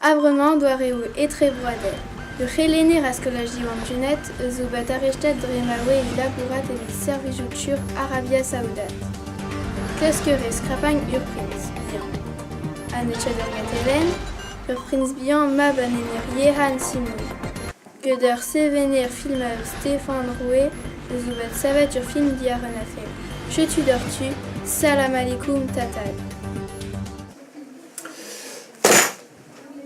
Ha bremañ doareoù etrebroadel. Ur c'helenner a skolaj Diwan Junet zo bet arestet dre ma oa e labourat evit servijoù Turk Arabia Saoudat. Klaskerez skrapañ ur priñs bihan. Ha n'eo ket ur gatelenn, ur priñs bihan mab an emir Yehan Simon. Get ur sevener filmañ Stefan Roue zo bet savet ur film diàr un afer. Setu doc'htu, Salam alaikum Tatal.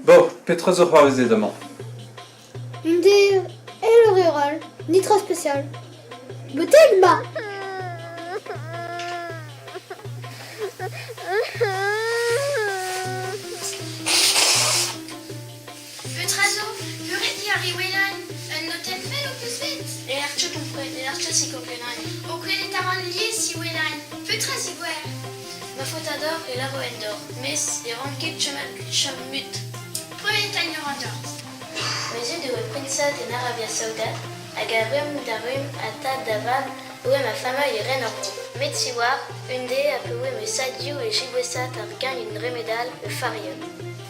Bon, petra zo c'hoarvezet amañ? Un der el rural, netra spesial. Betek ma! Petra zo? Peurret eo ar Riwelan? Un notenn fell ho peus bet? E archot on fred, e archot e Ho kwelet a ran lies Iwelan. Petra zigouer? Ma faot ador e lâro en dor, mes e ran ket chom mut. Preuet an ur Ma zud e oa priñsad en Arabia Saoudat hag a rumm da rumm ha tad da vab e oa ma familh e ren ar vro. Met siwazh, un deiz a pe oa ma sadioù e jiboesat ar gagn un dremedal e fariot.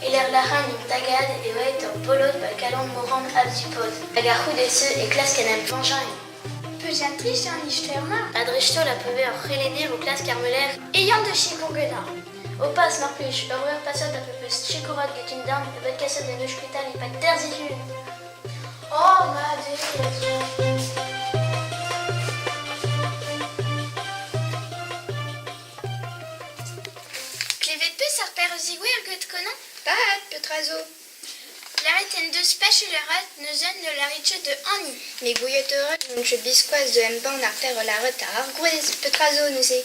E-lec'h lac'hañ un tagad e oa aet ur bolod ba kalon Moran Abdupod hag a-c'houde-se e klask en em veñjañ. Peus trist an istor-mañ? Ha dreist-holl a pe vez ur c'helenner o klask ar meuler. E yann da sikour ganeoc'h. O pas, mar plij, ur wech pasat a pe peus sikourat get un darn e bet kaset en ospital e-pad teir sizhun. Oh, ma Dieu! Klevet 'peus ar perroz-digouer get Conan? Pahat, petra zo? Lâret en deus Pachellerad neuze ne lârit ket de hani. Me gouiet eur n'on ket biskoazh da embann ar per lâret àr ar gwrez. Petra zo neuze?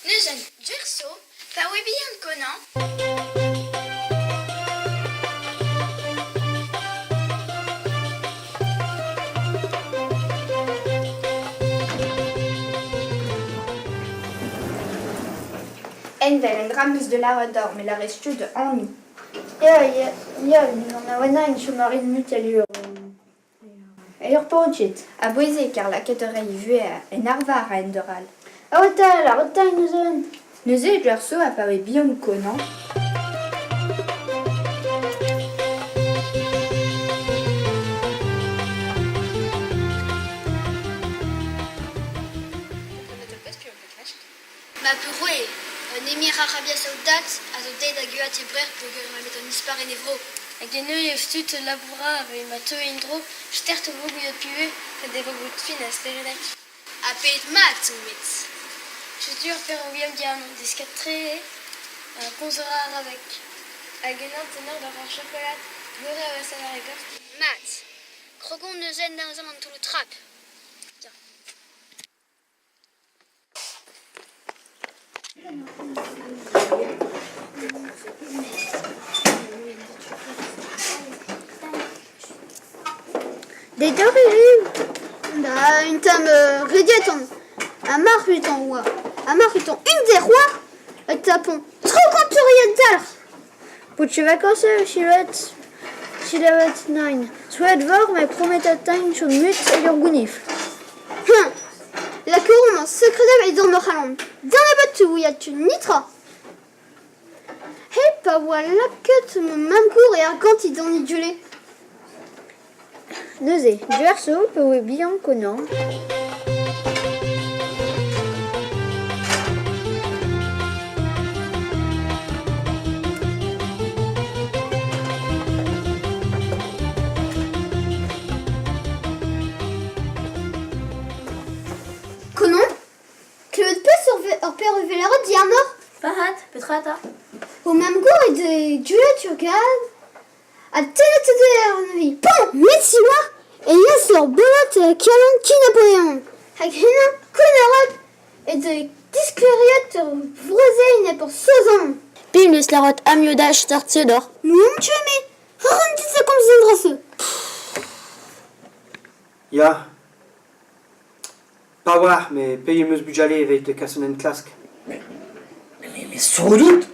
Neuze, Gerso, pa oe bihan Conan. Envel un dra 'm eus da lâret deoc'h, me lârez tud anv. Ya, ya, ya, an chom a rin mut al ur paotred. A-bouez eo kar lakaet a ra ivez en arvar a-hend-all. Aotal, aotal neuze. Neuze e Gerso a pa oe bihan Conan. Ma peurroe, un emir Arabia Saoudat a zo deuet da guat e brec'h peogwir emañ bet an dispar en e vro. Hag eno eo tud labourañ aveit ma teu en-dro, stert e vo gouiet piv eo, ret e vo bout fin ha speredek. Ha pet mat met. Setu ur peurvuiañ diàrnañ desket-tre eo ha komz a ra arabeg. Hag ennañ tennañ d'ar chokolad, gorre a vez ar e gorf. Mat. Krogomp neuze en an taoloù trap. Dedor eo Da un tamm rediet on. Ha marc'h on oa. Ha marc'h on un derc'hoar e tapon tro-kontourien dalc'h. Paotr vakañsoù selaouet selaouet nain. Souezhet vor ma prometat-eñ chom mut hag ur gounifl. Hañ Lakaomp ur sekred edan ma c'halon. Darn ebet 'ouiat tud netra. Hep pa oa lakaet ma mamm-gozh e argant dindan he gwele. Neuze, Duerso pa oa bihan Conan. Conan Klevet peseurt ur peurvelerot diàrnoc'h? Pahat, petra 'ta? Ho mamm-gozh he deus gwelet ur gad ha tennet he deus àrnezhi. Pañ! Met siwazh e yeas ur bolod kalon ki Napoleon. Hag hemañ, kounnaret, he deus disklêriet ur vrezel enep ar Saozon. P'em eus lâret amiodaj start-se deoc'h. N'ouzon ket me. Ran dit da komz an dra-se. Ya. Pa oar, met pegement 'm eus bugale evit kas un enklask. Mais, mais, mais sot out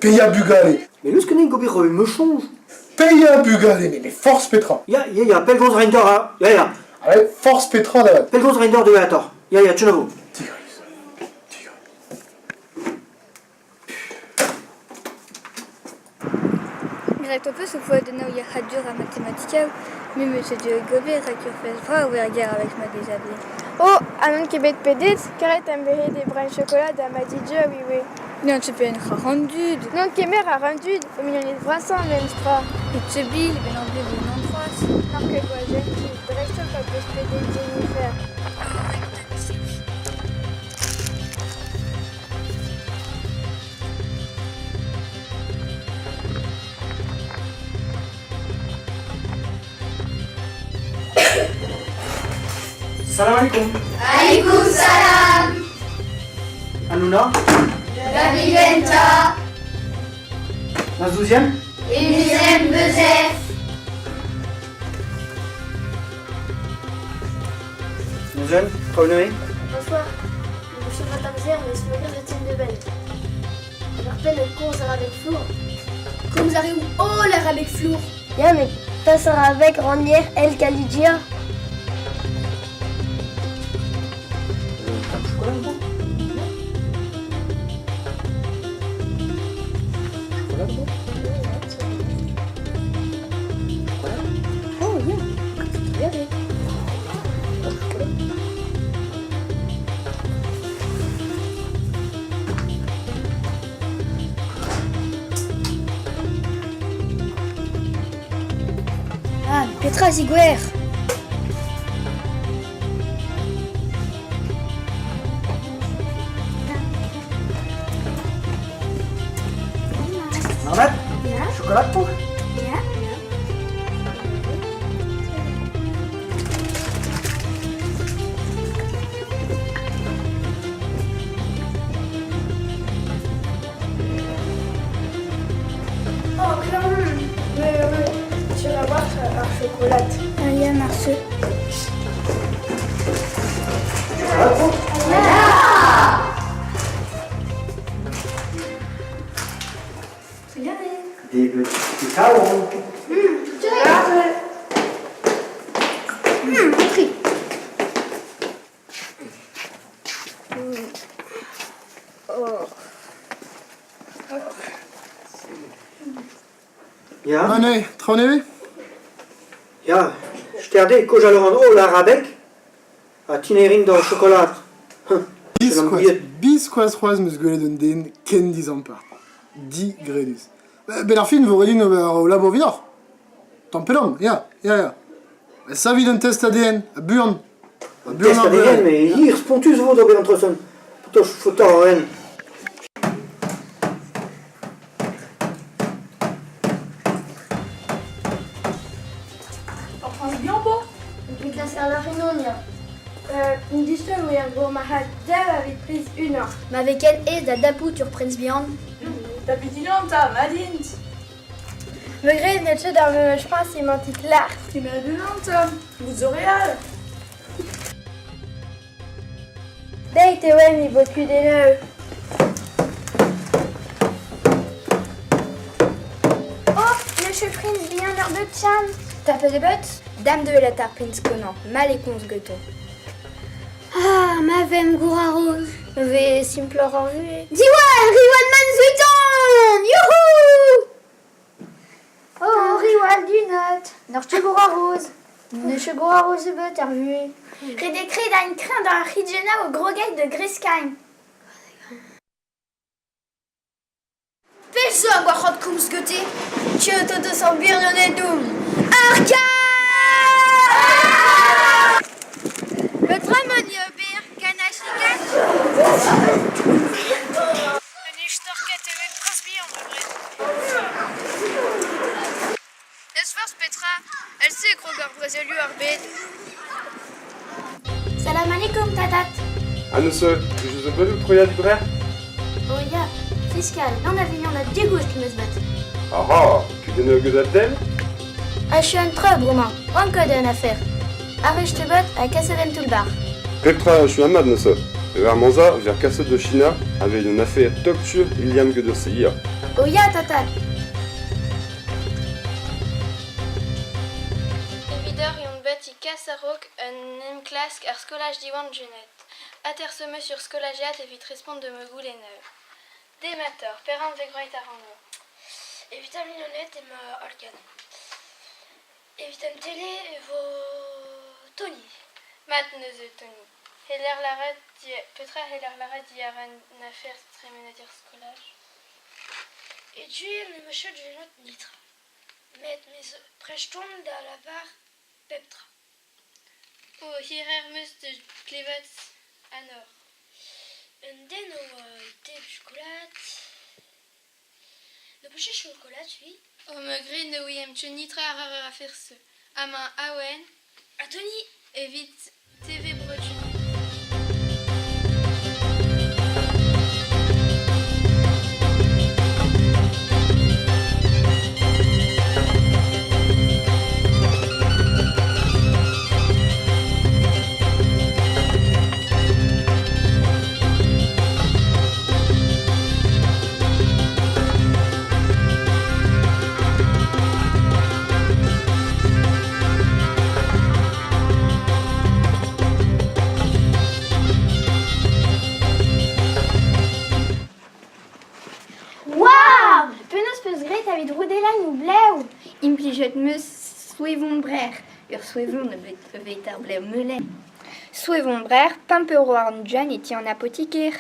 Payer bugale. Mais n'eus ket gober me soñj. Payer bugale, mais, mais forzh petra. Ya, ya, ya, pellgomz a rin deoc'h, ha. Ya, ya. Ah ouais, forzh petra da Pellgomz a rin deoc'h diwezhatoc'h. Ya, ya, tchonavo. Tigris. Tigris. Graet ho peus ho poadennoù yec'hadur ha matematikaoù? Me 'm eus deuet gober rak ur fest vrav er gêr avec ma dezhadur. Oh, ha n'on ket bet pedet, karet am behe debriñ chokolad ha ma DJ ivez. N'on ket bet an dud. N'on kemer ar an dud, o mignoned vrasañ memes tra. E teubil, ben an bleu an antroaz. N'oc'h ket gwall jentil, dreist-holl pa peus pedet Jennifer. Salam alaikum. Alaikum salam. Hanouna. Gabigenta. La douzième. Unizem Bezef. Nouzen, Kaonoe. Bonsoir. Monsieur Vatamzer, me smoker de team de Ben. Rappelle komz avec flour. Komz a reomp holl arabeg flour. Ya, met pas arabeg rannier El Khalidia. Oh, ya, trugarez. Ah, Petra Zigouer. Marmat. Chocolat pour. Oh, Clermont. Ouais, ouais, tu vas voir ar chocolat. Ah, ya, Marceau. Chocolat pour. Trugarez. Des petits cacao. Compris. Ya. Anez, traoù nevez? Ya, sterde kojal an holl arabeg ha tinerin d'ar chokolad. Biskoazh, biskoazh c'hoazh 'm eus gwelet un den ken dizampart. Digredus. Ben ar fin vo ret din ober o labour evidoc'h. Tamm pe damm, ya, ya, ya. Savit un test ADN, ha buan. Ha buan Test ar ADN, gwella. mais hir spontus vo d'ober an treson. Potoch fotor en. Ur prince bihan po? Distol eo ar gros marc'had dav aveit priz unan. Ma vez ken aes da dapout ur prins bihan. Tapit unan 'ta, mat int. Me gred n'eo ket ar memes priñs emañ titl ar. Kemer unan 'ta, bout zo re all. Deit eo en e vo kudennoù. Oh, Monsieur Prince bihan ur beut chan. Tapet e beut? Dame de la tar Prince Conan, mal e komz gantañ. Ah, ma vem gouraroz. Ve simploc'h ar vuhez. Diwan, Riwan Man Zuiton. Youhou. Oh, Riwal du not. Nor gouraroz. Ne gouraroz e beut ar vuhez. Redekre da un train dans ar c'hidjena o grogay de Griskain. Pell zo am boa c'hoant komz gante. Tio toto san birioned doum. Arka! Petra emañ ni ober gant Un istorket eo un priñs bihan bepred. N'eus forzh petra, el-se e krog ar brezelioù ar bed. Salam alaikum, tatat. Ha neuze, je zo bet o troiad librer? Oh ya, fiskal, nann avignon na digoust 'm eus bet. Aha, kudennoù hag eus a-del? Achu an traoù bremañ, rank eo un afer. Arrest bet ha kaset en toull-bac'h. Pep tra achu amat neuze. Ur manza ver kaset de China aveit un afer top-sur William Göderseia. Oh ya, tatat. Evidoc'h on bet e kas a-raok un enklask ar skolaj Diwan Junet. Aters 'm eus ur skolajiad evit respont da ma goulennoù. Dematoc'h, perak 'vez gwraet ac'hanoc'h? Evit ar mignoned emañ Olgan. Evit an tele e vo Tony. Mat neuze Tony. Heller lâret petra heller lâret diwar an afer tremenet er skolaj? E gwir ne 'm eus ket gwelet netra. Met me zo prest on da lavar pep tra. O hiraer 'm eus da glevet anor. Un den o oa e tebr chokolad. N'ho peus ket chokolad, c'hwi? O ma gred ne ouiemp ket netra àr ar afer-se. Amañ Awen. Ha Tony? Evit TV Bro-Gwened. Waouh Penaos 'peus graet evit roudellañ o blev? Implijet 'm eus soevon-brec'h. Ur soevon evit ar blev melen. Soevon-brec'h, pemp euro warn-ugent e ti an apotiker.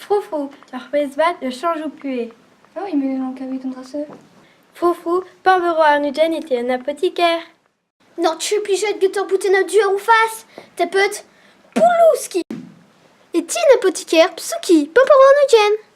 Froufrou, ur pezh vat da chañj ho puhez. Oh, emañ kavet an dra-se. Froufrou, pemp euro warn-ugent e ti an apotiker. N'oc'h ket plijet get ur boutenn du àr ho fas Tapet Poulouski E ti an apotiker, Psouki, pemp euro warn-ugent.